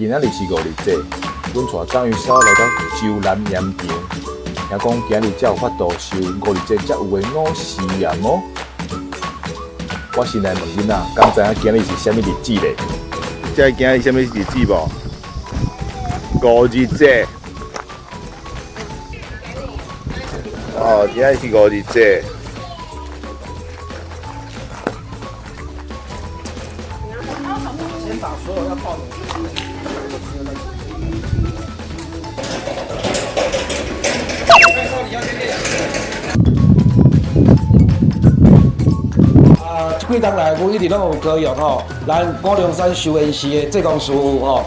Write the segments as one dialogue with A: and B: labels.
A: 今仔日是五日節，阮帶章魚燒來到洲南鹽場，聽講今日才有法度收五日節才有的五絲鹽哦。我先來問囡仔，敢知影今日是啥物日子咧？
B: 知今日啥物日子無？五日節。哦，今日是五日節。
C: 先把所有要報的。啊，這幾冬來，阮一直攏有高雄吼，咱五龍山修緣寺的濟公師傅吼，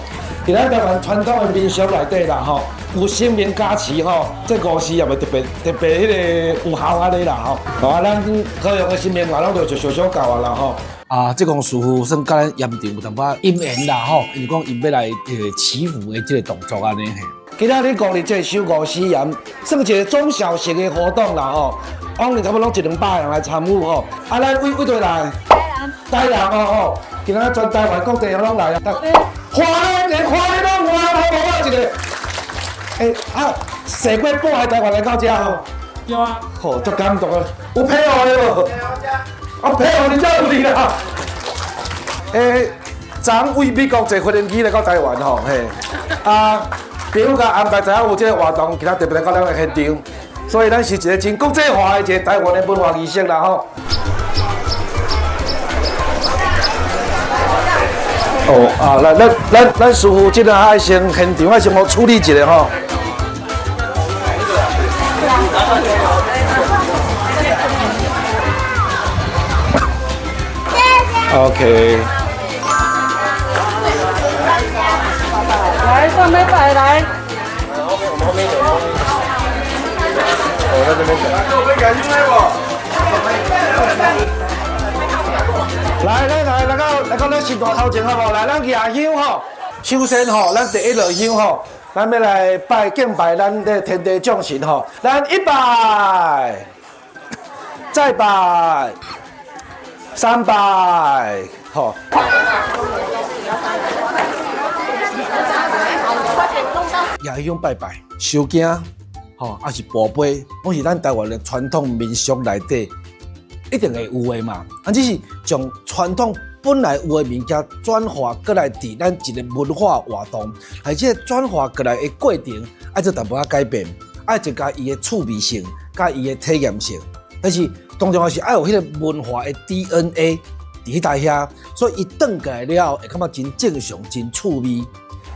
C: 佇咱台灣傳統的民俗內底啦吼，有神明加持吼，這五絲鹽會特別特別彼个有效按呢啦吼。啊，咱高雄的神明嘛，攏就小小到啊啦吼。啊，濟公師傅算佮咱鹽場有淡薄仔姻緣啦吼，伊就講伊欲來祈福的這个動作按呢嘿。今仔日五日節收五絲鹽，算一個中小型的活動啦吼。往年差不多攏一兩百人來參與吼。啊，咱佗佗來？台南。台南哦吼，今仔全台灣各地攏來啊。花蓮連花蓮攏有啊，無我一个。欸，啊，踅過半个台灣來到遮吼。
D: 對啊。
C: 吼，足感動啊！有配合的無？啊，配合你才有哩啦。欸，昨昏為美國坐飛機來到台灣吼，嘿。啊，朋友共安排，知影有這个活動，今仔特別來到咱的現場，所以咱是一個真國際化的一個台灣的文化儀式啦吼。哦啊，來，咱咱咱師傅這个愛先現場愛先予處理一下吼。OK。
D: 來，上面擺來。
B: 後面，我們後面有。我在這邊等。
C: 來來來，來到來到咱神台頭前好無？來，咱舉香吼。首先吼，咱第一落香吼，咱欲來拜敬拜咱的天地眾神吼。咱一拜，再拜，三拜，吼。舉香拜拜，收驚，吼，抑是跋杯，攏是咱台灣的傳統民俗內底一定會有的嘛。啊，只是將傳統本來有的物件轉化過來，佇咱一个文化活動，而這个轉化過來的過程，愛做淡薄仔改變，愛增加伊的趣味性，佮伊的體驗性。但是當重要是愛有彼个文化的 DNA 佇彼搭遐，所以伊轉過來了後，會感覺真正常、真趣味。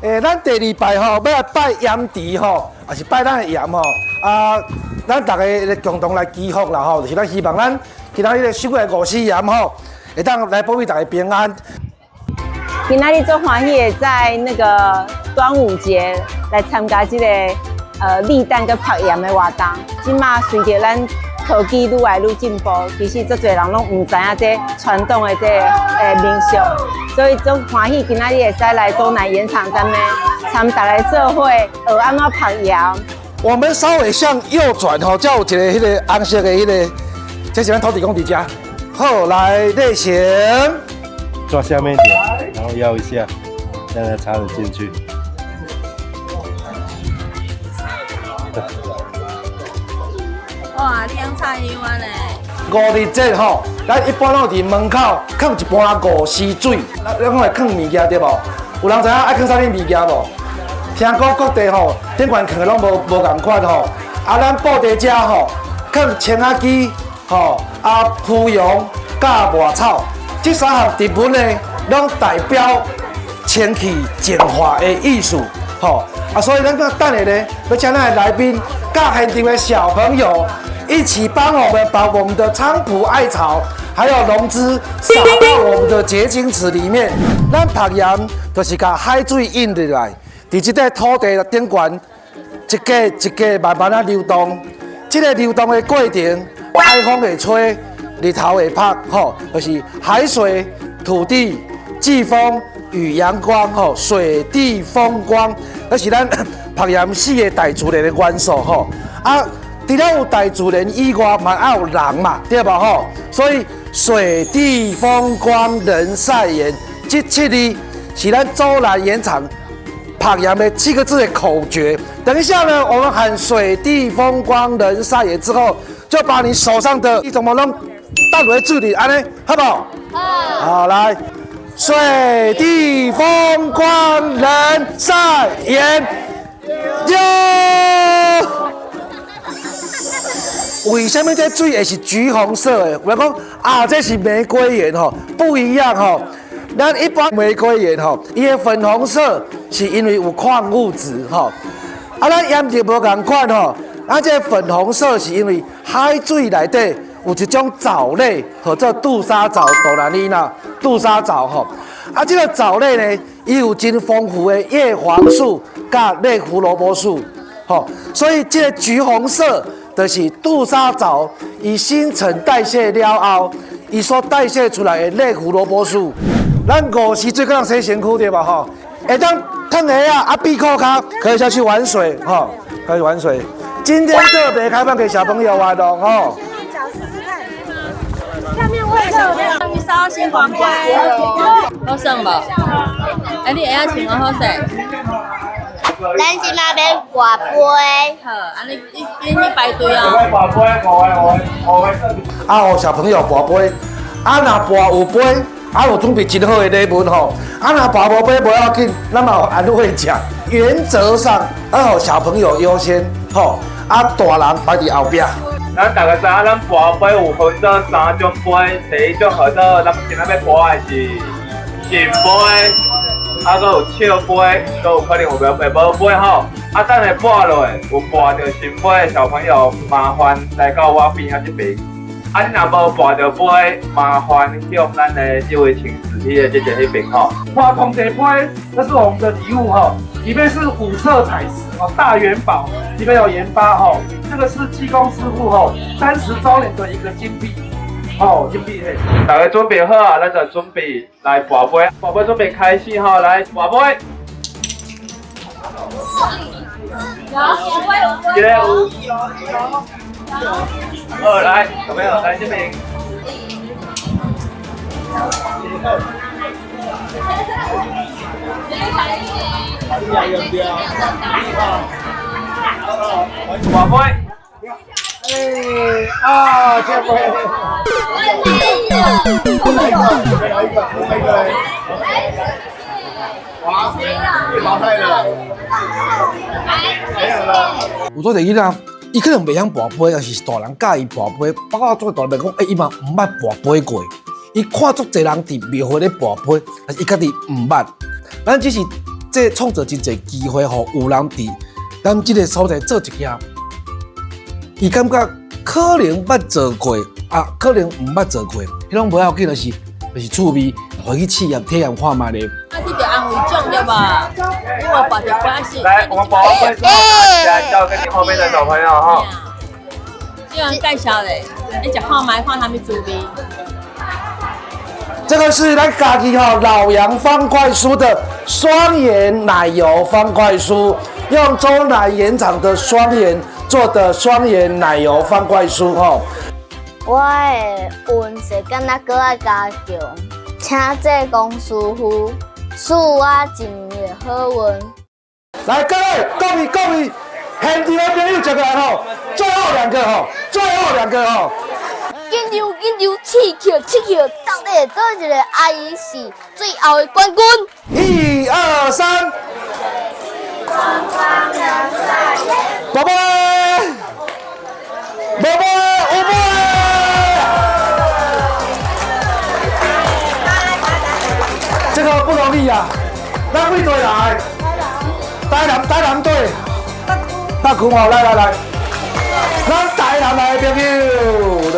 C: 欸，咱第二拜吼，欲來拜鹽池吼，也是拜咱的鹽吼。啊，咱逐个共同來祈福啦吼，就是咱希望咱今仔日收過來五絲鹽吼，會當來保庇大家平安。
E: 今仔日足歡喜的，在那個端午節來參加這個立蛋佮曝鹽的活動。這馬隨著咱科技愈來愈進步，其實足濟人攏毋知影這傳統的這民俗，所以足歡喜今仔日會使來洲南鹽場這邊參大家做伙學按怎曝鹽。
C: 我們稍微向右轉吼，才有一个彼个紅色的彼个，這是咱土地公佇遮。好，來例行，
F: 抓下面一點，然後搖一下，讓它插得進去。
G: 哇，你養插香啊咧！
C: 五日節吼，咱一般攏佇門口囥一盤五絲水，咱攏會囥物件對無？有人知影愛囥啥物物件無？聽講各地吼，頂懸囥的攏無無仝款吼。啊，咱布袋遮吼，囥青仔枝吼，啊，蒲榕佮茅草，這三項植物呢，攏代表清氣淨化的意思吼。啊，所以咱閣等下呢，欲請咱的來賓佮現場的小朋友一起幫我們把我們的菖蒲艾草還有榕枝灑到我們的結晶池裡面。咱曝鹽就是共海水引入來，佇這塊土地頂懸，一格一格慢慢仔流動。這个流動的過程，海風會吹，日頭會曬，吼，就是海水、土地、季風與陽光，吼，水地風光，那是咱曝鹽四个大自然的元素，吼。啊，除了有大自然以外，嘛愛有人嘛，對無吼？所以水地風光人曬鹽，這七字是咱洲南鹽場曝鹽的七個字的口訣。等一下呢，我們喊水地風光人曬鹽之後，就把你手上的一種麼攏倒入水裡，按呢，好不好？好，來，水地風光人曬鹽，喲。為什麼這水會是橘紅色的？有人講啊，這是玫瑰鹽吼，不一樣吼。咱一般玫瑰鹽吼，伊的粉紅色是因為有礦物質吼。啊，咱鹽質無仝款吼，咱這粉紅色是因為海水內底有一種藻類，號做杜莎藻，杜蘭妮娜杜莎藻吼。啊，這個藻類呢，伊有真豐富的葉黃素佮類胡蘿蔔素，吼，所以這個橘紅色就是杜莎藻，伊新陳代謝了後，伊所代謝出來的類胡蘿蔔素。咱五時水閣通洗身軀對吧？吼，會當脫鞋仔，啊，閉褲跤可以下去玩水，吼，可以玩水。今天特別開放給小朋友玩哦，吼。
D: 下面會有燒新黃瓜，
G: 好耍無？哎，你鞋仔穿好好勢。
D: 咱這馬欲跋杯。
G: 好，按呢你你去排隊哦。
C: 啊，予小朋友跋杯，啊，若跋有杯，啊有準備真好的禮物吼。啊，若跋無杯無要緊，咱嘛有安慰獎。原則上，啊，予小朋友優先，吼，啊，大人排佇後壁。
H: 咱大家知影，咱跋杯有分做三種杯，第一種號做咱今仔欲跋的是聖杯，啊，閣有笑杯，閣有可能有會無杯吼。啊，等下跋落去有跋著聖杯的小朋友，麻煩來到我邊仔這邊。啊，你若無跋著杯，麻煩向咱的這位請司機的姐姐彼邊吼。
I: 花銅茶杯，這是我們的禮物哈，裡面是五色彩石哦，大元寶，裡面有鹽巴哈，這個是濟公師傅哈30週年的一個金幣，哦，金幣嘿。
H: 大家準備好啊，咱就準備來跋杯，跋杯準備開始吼，來跋杯。這個有。好，來，小朋友來這邊。跋杯。
C: 哎，啊，這杯。
B: 哇，被淘汰了。沒有了。
C: 有做濟囡仔，伊可能袂曉跋杯，抑是大人教伊跋杯。包括做大人講，欸，伊嘛毋捌跋杯過。伊看足濟人佇廟會咧跋杯，但是伊家己毋捌。咱只是這創造真濟機會，予有人佇咱這個所在做一件，伊感覺可能捌做過，啊，可能毋捌做過，彼攏無要緊，就是趣味，予去試驗體驗看覓咧。
G: 啊，這著安慰獎對無？我跋著關係。
H: 來，我們跋杯之後，來交給你後面的小朋友哈。
G: 這樣介紹咧，你食看覓看啥物滋味？
C: 這個是咱家己吼老楊方塊酥的雙鹽奶油方塊酥，用中南鹽場的雙鹽做的雙鹽奶油方塊酥吼。
D: 我的運勢敢若閣愛加強，請濟公師傅賜我一年的好運。
C: 來，各位，各位，各位，現場的朋友這個吼，最後兩個吼，最後兩個吼。
D: 緊張緊張，七球七球，到底佗一个阿姨是最後的冠軍？
C: 一二三，寶貝，寶貝，五貝，這個不容易啊！哪幾隊來？台南，台南隊，北區哦，來來來，咱台南來的朋友，對。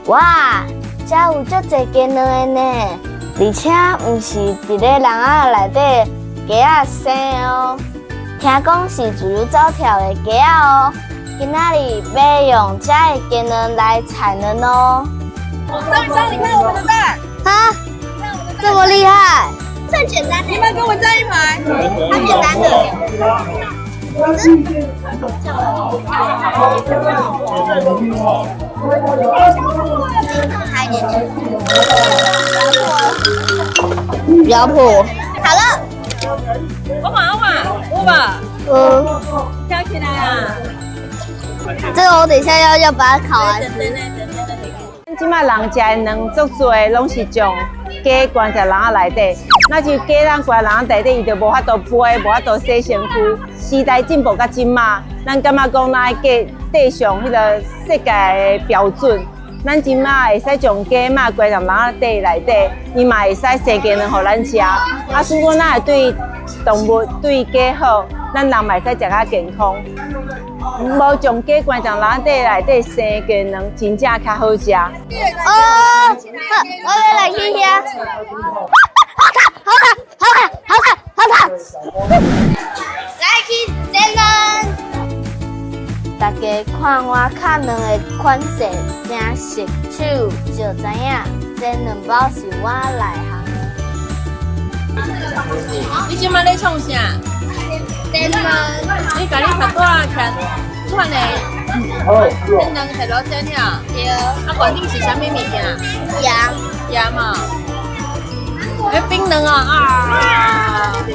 D: 哇，遮有足濟雞卵的呢，而且毋是佇咧籠仔內底雞仔生的哦，聽講是自由走跳的雞仔哦。今仔日欲用遮的雞卵來採卵哦。
J: 張雨生，你看我們的蛋
D: 啊，這麼厲害！
J: 這簡單，你們跟我站一排，很簡單的。
D: 咬破。好了。
G: 我看我看，有無？
D: 嗯。
G: 跳起來啊！
D: 這個我等一下要把它烤完。
E: 這擺人食的卵足濟，攏是將雞關在籠仔內底，若是雞籠關籠仔內底，伊就無法度飛，無法度洗身軀。時代進步到這馬，咱感覺講咱愛跟上彼个世界的標準，咱這馬會使將雞肉關在籠仔底內底，伊嘛會使生雞卵予咱食。啊，所以講咱會對動物對雞好，咱人嘛會使食較健康。無將雞關佇籠底內底生雞卵，真正較好食。
D: 哦，好，我欲來去遐。好燙，好燙，好燙，好燙，好燙！來去煎卵。大家看我敲卵的款式，誠熟手，就知影煎卵包是我內行。
G: 你這擺咧創啥？
D: 煎卵。
G: 你共你頭拄仔徛這款的煎卵摕落煎了。
D: 對。
G: 啊，內底是啥物物件？
D: 鹽。
G: 鹽哦。欸，冰卵哦啊！你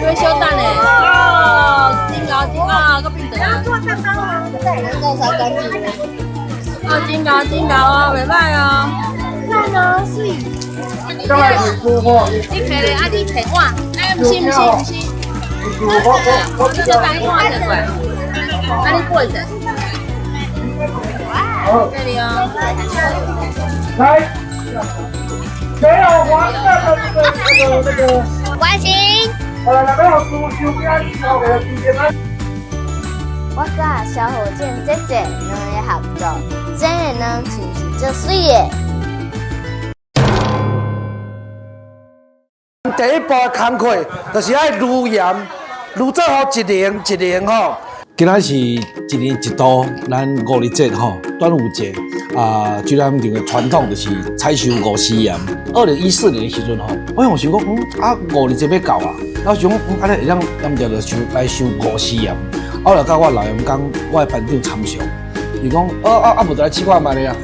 G: 欲小等咧。哦，真𠢕真啊，閣變轉啊。哦，真𠢕真𠢕哦，袂歹哦。
D: 讚哦，媠。
G: 你摕咧，啊，你摕碗，哎，毋是毋是毋是。你小等你碗摕過來，啊，你過者。這裡哦。
I: 來，沒有黃色的那個。
D: 完成。
I: 好了，沒有輸，輸不要緊，我給他時間。
D: 我佮小火箭姐姐兩个合作，煎的卵是毋是足媠的？
C: 第一步的工課就是愛滷鹽，滷做好一零一零吼。
A: 今仔是一年一度，咱五日節吼，端午節啊，居然場的傳統就是採收五絲鹽。2014年的時陣吼，我想講，啊五日節欲到啊，我想講，按呢會當鹽場就收來收五絲鹽。後來佮我老鹽工，我的班長參詳，伊講，啊，無就來試看覓咧啊。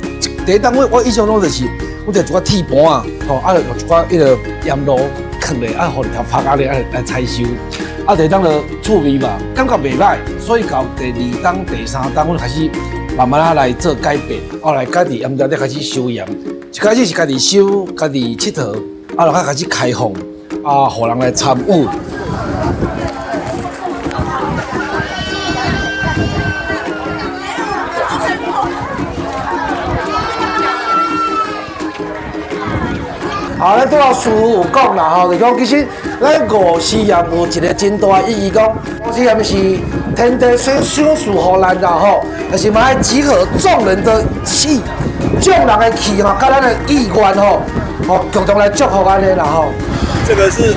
A: 第一當我印象中就是，我就一寡鐵盤啊，吼，啊，用一寡彼个鹽露囥咧，啊，予日頭曬啊咧，來採收。啊，第一冬就趣味嘛，感覺袂䆀，所以到第二冬、第三冬，阮開始慢慢仔來做改變，後來家己鹽埕才開始收鹽，一開始是家己收、家己𨑨迌，啊，後來開始開放，啊，予人來參與。
C: 啊，咱拄仔師傅有講啦吼，就講其實咱五絲鹽有一個真大意義，講五絲鹽是天地所賞賜予咱啦吼，但是嘛愛集合眾人的氣，眾人的氣吼，佮咱的意願吼，吼共同來祝福按呢啦吼。
B: 這個是五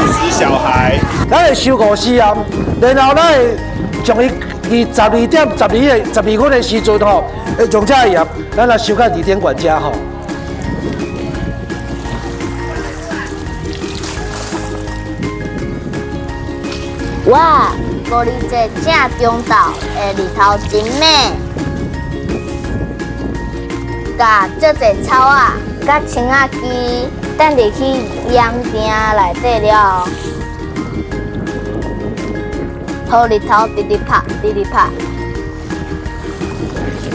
B: 十小孩，
C: 咱會收五絲鹽，然後咱會將伊佇12點12個12分的時陣吼，會將這个鹽，咱來收到二點館遮吼。
D: 哇！五日節正中晝的日頭真猛，共足濟草仔、佮青仔枝，等入去鹽埕內底了後，予日頭直直曬，直直曬，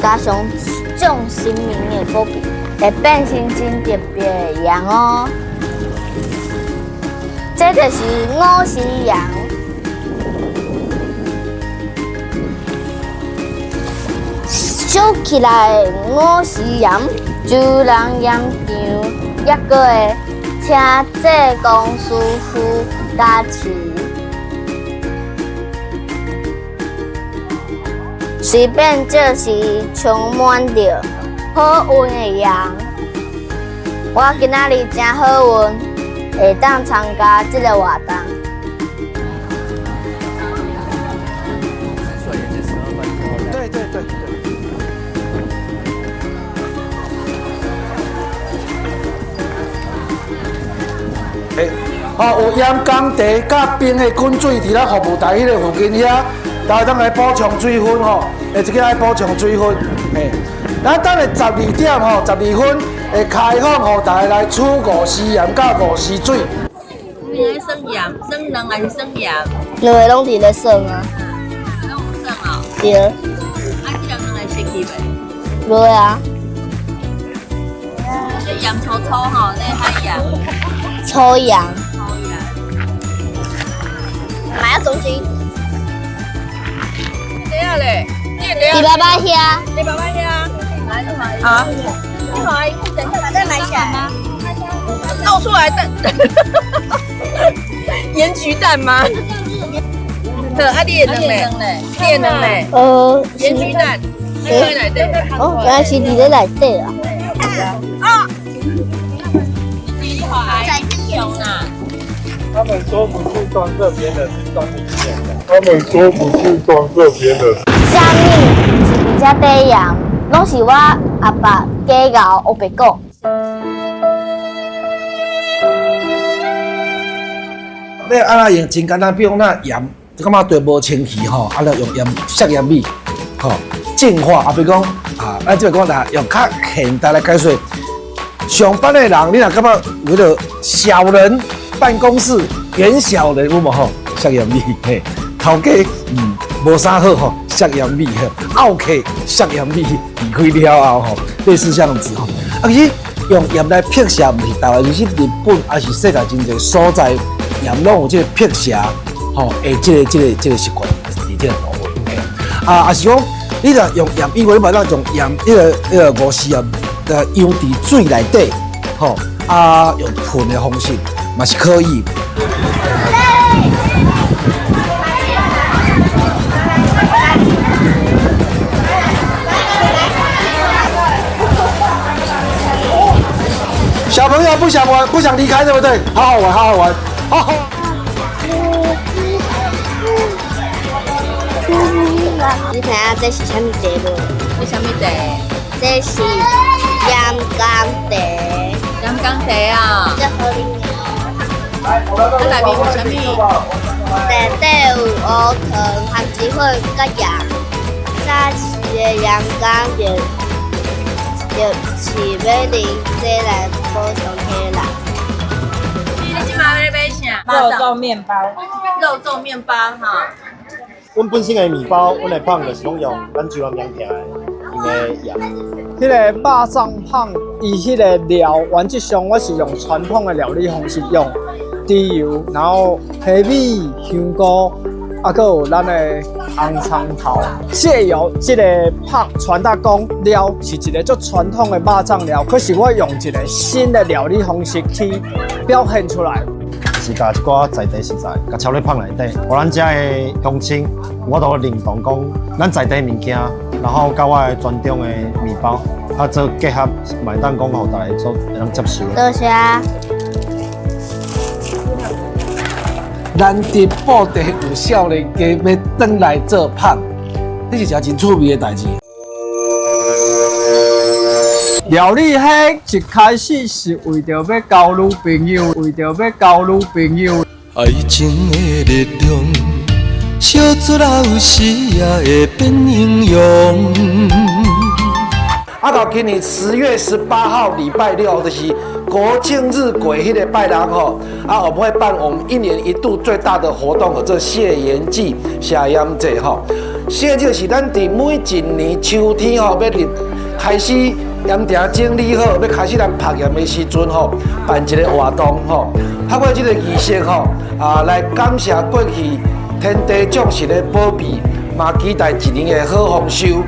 D: 加上眾神明的保庇，會變成真特別的鹽哦。這就是五絲鹽。燒起來的五絲鹽，就人鹽場抑閣會請濟公師傅加持，隨便就是充滿著好運的鹽。我今仔日誠好運，會當參加這个活動。
C: 對對對對。欸，哦，有鹽工茶佮冰的滾水，佇咱服務台彼个附近遐，大家當來補充水分吼，會這个愛補充水分，嘿。咱等下12點吼，12分會開放，予大家來取五絲鹽佮五絲水。
G: 你咧耍鹽，耍卵還是耍鹽？
D: 兩个攏佇咧耍啊。
G: 攏有耍哦。
D: 對。
G: 啊，這粒卵會熟去袂？
D: 袂啊。
G: 這鹽粗粗吼，咧海鹽。
D: 粗鹽。
G: 粗鹽。
D: 買到東西。
G: 等下咧，
D: 你爸爸遐。
G: 你爸爸遐。啊。你買，等下把這買起來。露出來蛋。鹽焗蛋嗎？好，啊，你的卵咧？你的卵咧？鹽焗蛋。
D: 哦，原來是佇咧內底啊。
G: 啊！
H: 他們說不是裝這邊的，是裝裡面的。他們說不是裝這邊的。
D: 啥物是佇遮底鹽？攏是我阿爸假𠢕烏白講。
C: 欲按怎用真簡單，比如講咱鹽，你感覺對無清氣吼，啊，就用鹽石鹽米，吼淨化。啊，比如講啊，咱這個講啦，用較現代來解說。上班的人，你若感覺有彼個小人辦公室袁小人有無吼？石鹽米嘿，頭家無啥好吼，石鹽米嘿，奧客石鹽米離開了後吼，類似這樣子吼。啊，其實用鹽來辟邪，毋是台灣，其實日本抑是世界真濟所在，鹽攏有這個辟邪吼，的這個習慣佇這個部分。啊，抑是講你若用鹽，因為你嘛當用鹽，彼個五絲鹽，養佇水內底，吼，啊，用噴的方式嘛是可以。小朋友不想玩，不想離開，對不對？好好玩，好好玩，好好。
D: 你知影這是啥物茶無？
G: 這啥物茶？
D: 這是鹽甘茶。
G: 鹽甘茶啊！
D: 這好啉。
G: 啊，內面有啥物？
D: 內底有烏糖、番薯粉佮鹽。早市的鹽甘就是欲啉這來補充體力。
G: 你這馬欲買啥？
E: 肉粽麵包。
G: 肉粽麵包哈。
F: 阮本身的麵包，阮的麭就是攏用咱洲南鹽埕的𪜶的鹽。
K: 彼个肉粽麭，伊彼个料原則上我是用傳統的料理方式，用豬油，然後蝦米、香菇，啊，閣有咱的紅蔥頭。藉由這個麭傳達講料是一個足傳統的肉粽料，可是我用一個新的料理方式去表現出來。
F: 是共一寡在地食材，共摻咧麭內底，予咱遮的鄉親，我都認同講，咱在地物件，然後佮我的傳統的麵包，啊做結合，嘛會當講予大家做會當接受。
D: 多謝。
C: 難得布袋有少年家欲轉來做麭，這是一件真趣味的代誌。
K: 料理彼一開始是為著欲交女朋友，為著欲交女朋友。
L: 愛情的力量，小卒仔有時也會變英雄。
C: 啊，到今年10月18號禮拜六，就是國慶日過彼个拜六吼，啊，我們會辦我們一年一度最大的活動，叫做謝鹽祭、謝鹽節吼。謝就是咱佇每一年秋天吼，欲入開始鹽埕整理好，欲開始咱曝鹽的時陣吼，辦一个活動吼，透過這个儀式吼，啊，來感謝過去天地眾神的保庇，嘛期待一年的好豐收。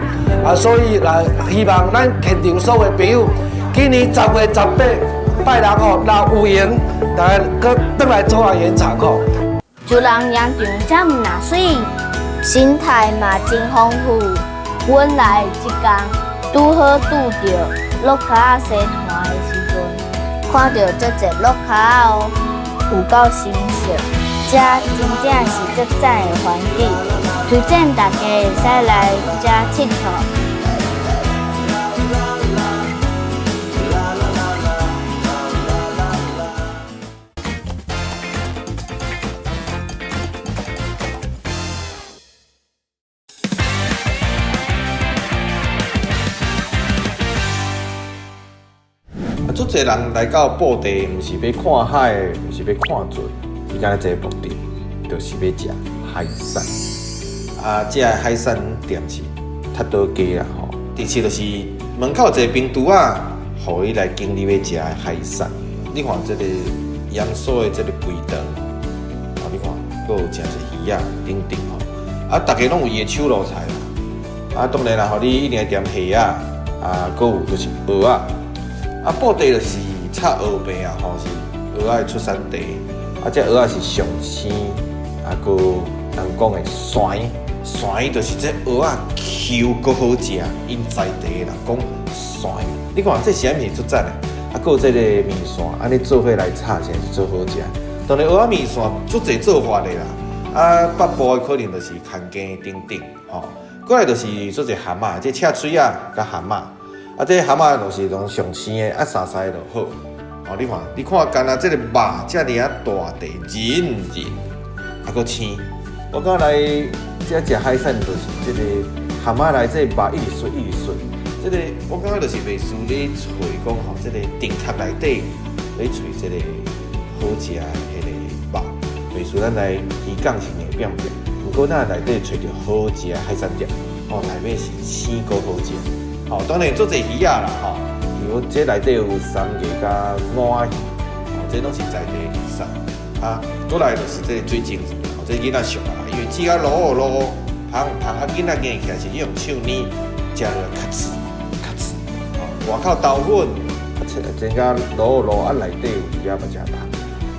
C: 啊，所以來希望咱現場所有朋友，今年10月18拜六吼，若有閒，大家閣轉來祖來鹽場吼。
D: 洲南鹽場遮爾若媠，生態嘛真豐富。阮來這工，拄好拄著蘆跤仔洗團的時陣，看著足濟蘆跤仔哦，有夠新鮮，這真正是足讚的環境，推薦大家會使來遮𨑨迌。
M: 足濟人來到布袋，毋是欲看海，毋是欲看水，伊敢若一个目的，就是欲食海產。啊，這个海產店是踢倒街啦吼，其實就是門口一个冰櫥仔，予你來揀你欲食的海產。你看這个鹽酥的這个肥腸，哦，你看，閣有誠濟魚仔等等吼。啊，逐家攏有伊的手路菜啦。啊，當然啦，予你一定會點蝦仔，啊，閣有就是蚵仔。啊，布袋就是炒蚵饼啊，吼，是蚵仔的出產地。啊，這蚵仔是上鮮，啊，閣人講的鮮，鮮就是這蚵仔 Q 閣好食，𪜶在地的人講鮮。你看這是啥物足讚的？啊，閣有這個麵線，按呢做伙來炒，真是足好食。當然蚵仔麵線足濟做法的啦。啊，北部的可能就是牽羹等等，吼。過來就是足濟蚶仔，這赤喙仔佮蚶仔。啊，這蚶仔就是攏上鮮的，啊，沙沙的就好。哦，你看，你看，干焦這个肉遮爾仔大塊，韌韌，啊，閣青。我感覺來這食海產就是這个蚶仔內這肉一直啜一直啜。這个我感覺就是袂輸咧揣講吼，這个定殼內底咧揣這个好食的彼个肉，袂輸咱來漁港是硬拊拊，毋過咱內底揣著好食的海產店，吼，內尾是鮮閣好食。吼，當然足濟魚仔啦，吼，像這內底有三月佮五仔魚，吼，這攏是在地的特產。啊，過來就是這个水晶魚，吼，這囡仔俗啊，因為煮甲漉漉芳芳，啊，囡仔硬起來是用手捏，食落來較脆較脆。吼，外口豆粉，啊，煎甲漉漉，啊，內底有魚仔嘛誠芳。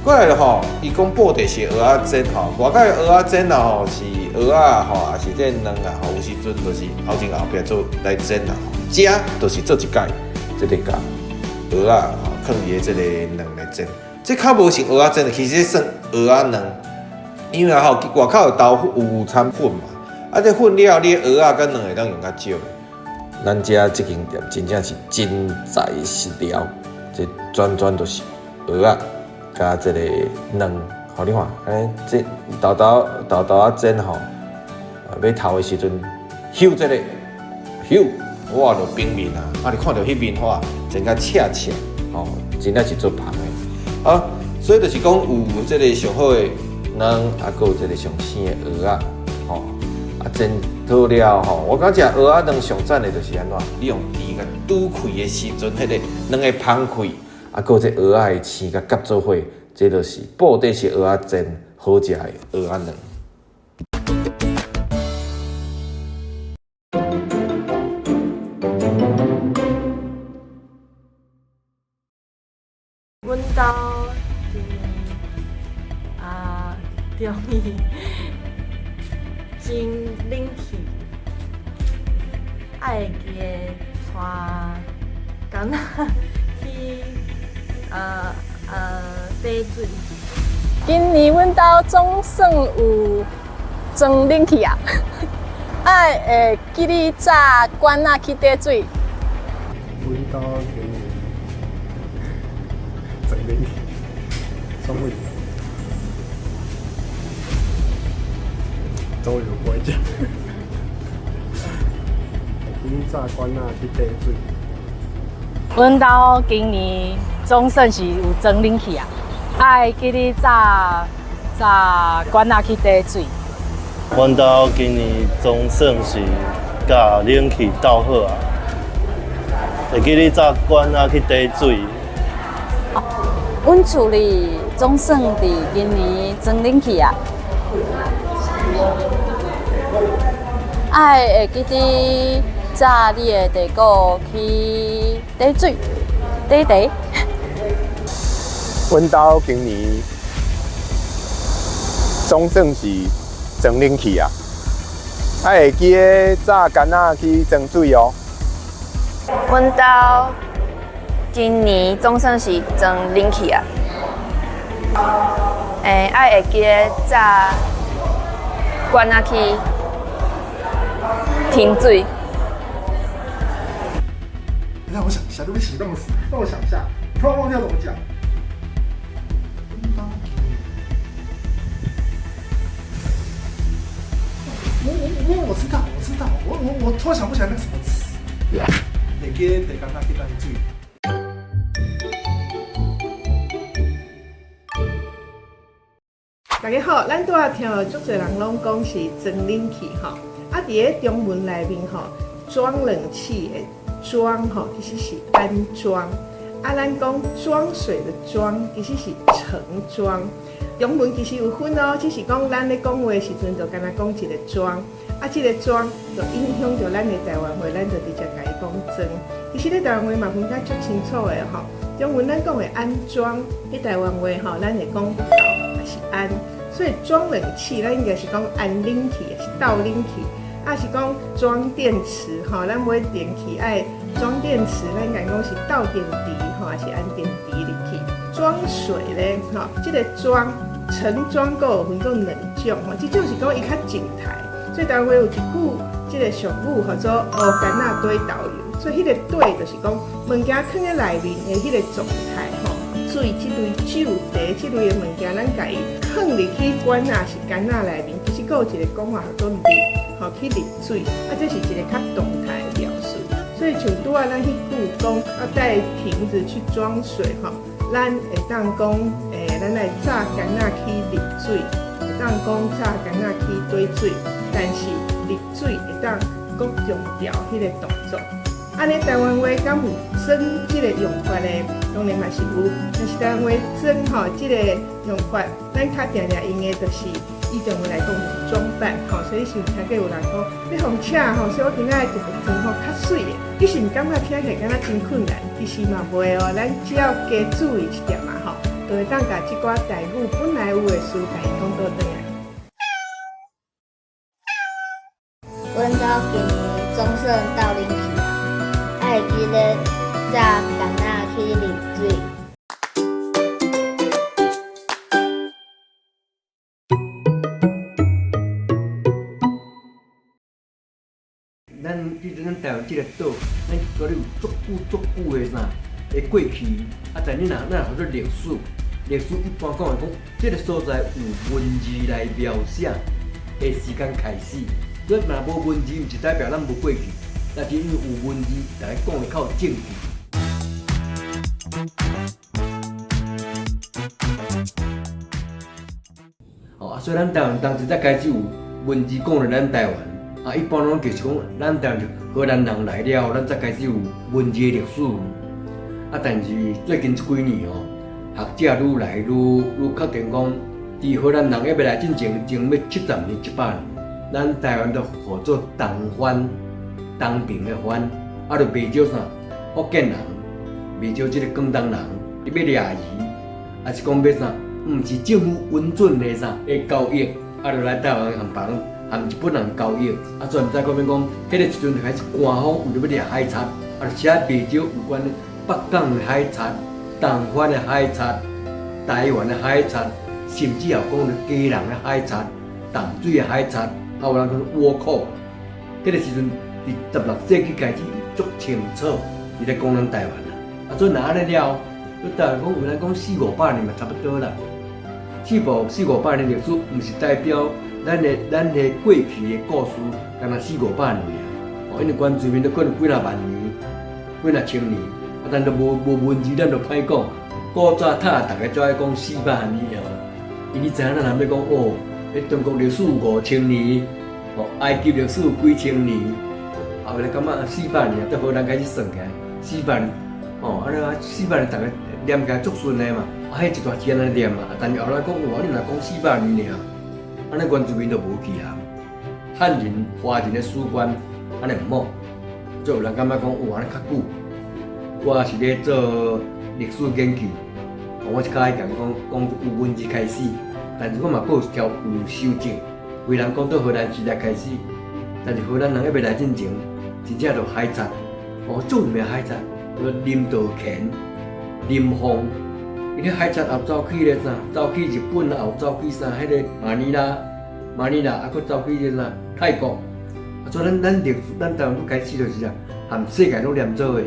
M: 過來了吼，伊講布袋是蚵仔煎吼，外口的蚵仔煎啊吼是蚵仔吼，也是這卵啊吼，有時陣就是頭前後壁做來煎啦吼。這就是做一擺，這个共蚵仔吼，囥佇咧這个卵來煎，這較無像蚵仔煎，其實算蚵仔卵，因為吼外口有豆粉有摻粉嘛，啊這粉了後，你蚵仔佮卵會當用較少。咱遮這間店真正是真材實料，這全全都是蚵仔佮這个卵，吼你看，按呢這沓沓沓沓仔煎吼，欲頭的時陣，翕這个翕，哇，就平面啊！啊，你看著彼面哇，煎甲赤赤，吼，真正是足芳的。啊，所以就是講有這个上好的卵，啊，閣有這个上鮮的蚵仔，吼，啊煎好了吼，我感覺食蚵仔卵上讚的就是按怎？你用甜共拄開的時陣，彼个卵的芳氣，啊，閣有這蚵仔的鮮共夾做伙，這就是布袋是蚵仔煎好食的蚵仔卵。
N: 阮兜今年啊，終於裝冷氣，愛會記得帶柑仔去綴水。
O: 今年阮兜總算有裝冷氣啊！愛會記得紮管仔去綴水。
P: 阮兜今年裝冷氣，總會總會有關食。會記紮管仔去綴水。
Q: 阮兜今年總算是有裝冷氣啊！愛記得紮紮管仔去綴水。
R: 阮兜今年總算是共冷氣鬥好啊！會記得紮管仔去綴水。
S: 阮厝裡總算佇今年裝冷氣啊！愛會記得紮你的茶果去綴水、綴茶。
T: 阮兜今年總算是裝冷氣啊！愛會記得紮柑仔去裝水哦。
J: 阮兜今年總算是裝冷氣啊！愛會記得紮管仔去停水。
I: 讓我想一下，對不起，讓我想一下，突然忘掉怎麼講。我知道，我知道，我突然想不起來那個什麼詞。會記得提柑仔去綴水。
U: 大家好，咱拄仔聽著足濟人攏講是裝冷氣吼，啊，佇咧中文內面吼，裝冷氣的裝吼，其實是安裝。啊，咱講裝水的裝，其實是盛裝。中文其實有分哦，只是講咱咧講話的時陣，就干焦講一個裝。啊，這個裝就影響著咱的台灣話，咱就直接共伊講裝。其實咧台灣話嘛分甲足清楚的吼。中文咱講的安裝，佇台灣話吼，咱會講鬥抑是安。所以裝冷氣，咱應該是講安冷氣，抑是鬥冷氣，抑是講裝電池吼，咱買電器愛裝電池，咱應該講是鬥電池吼，抑是安電池入去。裝水咧吼，這個裝盛裝閣有分做兩種吼，這種是講伊較靜態。所以台灣話有一句這個俗語，號做烏矸仔綴豆油。所以彼個綴就是講物件囥佇內面的彼個狀態吼，水這類、酒、茶這類的物件，咱共伊囥入去罐仔是矸仔內面，其實閣有一個講法號做瀝，吼去瀝水，啊，這是一個較動態的描述。所以像拄仔咱彼句講，啊帶瓶子去裝水吼，咱會當講，咱來紮矸仔去瀝水，會當講紮矸仔去綴水，但是瀝水會當閣強調彼個動作。按呢台灣話敢有裝這個用法呢？當然嘛是有，但是台灣話裝吼這個用法，咱較定定用的就是以中文來講就是裝扮吼，所以是有聽過有人講欲予請吼，所以我今仔日特別裝吼較媠的。其實毋感覺聽起來敢若真困難，其實嘛袂哦，咱只要加注意一點仔吼，就會當共這寡台語本來有的詞，共伊講倒轉來。
D: 阮兜今年總算鬥冷氣啊，愛會記咧紮矸仔去瀝水。
V: 咱記得咱台灣這個島，咱閣有足久足久的啥的過去。啊，但你若咱若號做歷史，歷史一般講來講，這個所在有文字來描寫的時間開始。所以若無文字，毋是代表咱無過去，但是因為有文字，大家講的較有證據。哦，啊，所以咱台灣當時才開始有文字講著咱台灣。啊，一般攏就是講，咱台灣就荷蘭人來了後，咱才開始有文字的歷史。啊，但是最近這幾年哦，學者愈來愈愈確定講，佇荷蘭人還袂來進前，前欲70年、700年，咱台灣都號做東番，東爿的番，啊，就袂少啥福建人，袂少這個廣東人，欲掠魚，抑是講欲啥，毋是政府允准的啥的交易，啊，就來台灣和別人。和日本人交易，啊，所以毋知講欲講，彼個時陣就開始官方為著欲掠海賊，啊，就寫袂少有關北港的海賊、東番的海賊、台灣的海賊，甚至也有講著基隆的海賊、淡水的海賊，啊，有人講倭寇。彼個時陣佇16世紀開始足清楚，佇咧講咱台灣啦。啊，所以若按呢了，你台灣講有人講四五百年嘛差不多啦。四五四五百年歷史，毋是代表。咱的過去的故事，敢若四五百年爾，哦，因為原住民都可能幾若萬年、幾若千年，啊，咱都無無文字，咱就歹講。古早塔逐家就愛講400年哦，因為你知影咱若欲講哦，彼中國歷史有5000年，哦，埃及歷史有幾千年，後來感覺400年啊，對荷蘭開始算起來，四百年，哦，按呢啊，四百年逐家念起來足順的嘛，啊，彼一段時間按呢念嘛，但是後來講哇，你若講四百年爾。按呢原住民就無去啊，漢人、華人的史觀按呢毋好，所以有人感覺講，哇，按呢較久。我是咧做歷史研究，我是較愛共伊講，講有文字開始，但是我嘛閣有調有修正。有人講到荷蘭時代開始，但是荷蘭人還袂來進前，真正就海賊，哦，著名海賊，叫林道乾、林鳳。伊咧海賊也走去咧啥？走去日本啊，也有走去啥？彼个马尼拉、马尼拉，啊，閣走去彼个啥？泰國。啊，所以咱咱歷史，咱台灣開始就是啥，和世界攏連做伙啊。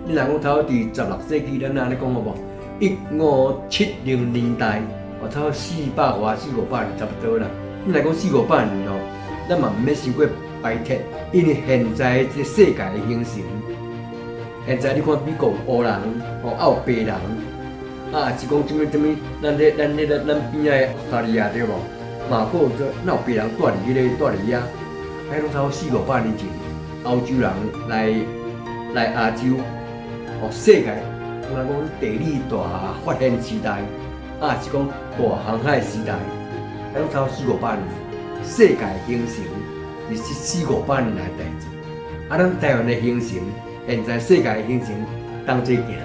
V: 你若講頭佇16世紀，咱按呢講好無？1570年代，哦，差不多四百外、四五百年差不多啦。你若講四五百年哦，咱嘛毋免傷過排斥，因為現在這個世界的形成，現在你看美國有烏人，哦，啊有白人。啊，是講啥物啥物，咱這咱彼個咱邊仔的澳大利亞對無？嘛閣有這哪有白人住佇彼個住佇遐？彼攏差不多四五百年前，歐洲人來來亞洲，哦，世界，有人講地理大發現時代，啊是講大航海時代，彼攏差不多四五百年，世界形成是這四五百年來代誌。啊，咱台灣的形成，現在世界的形成同齊行。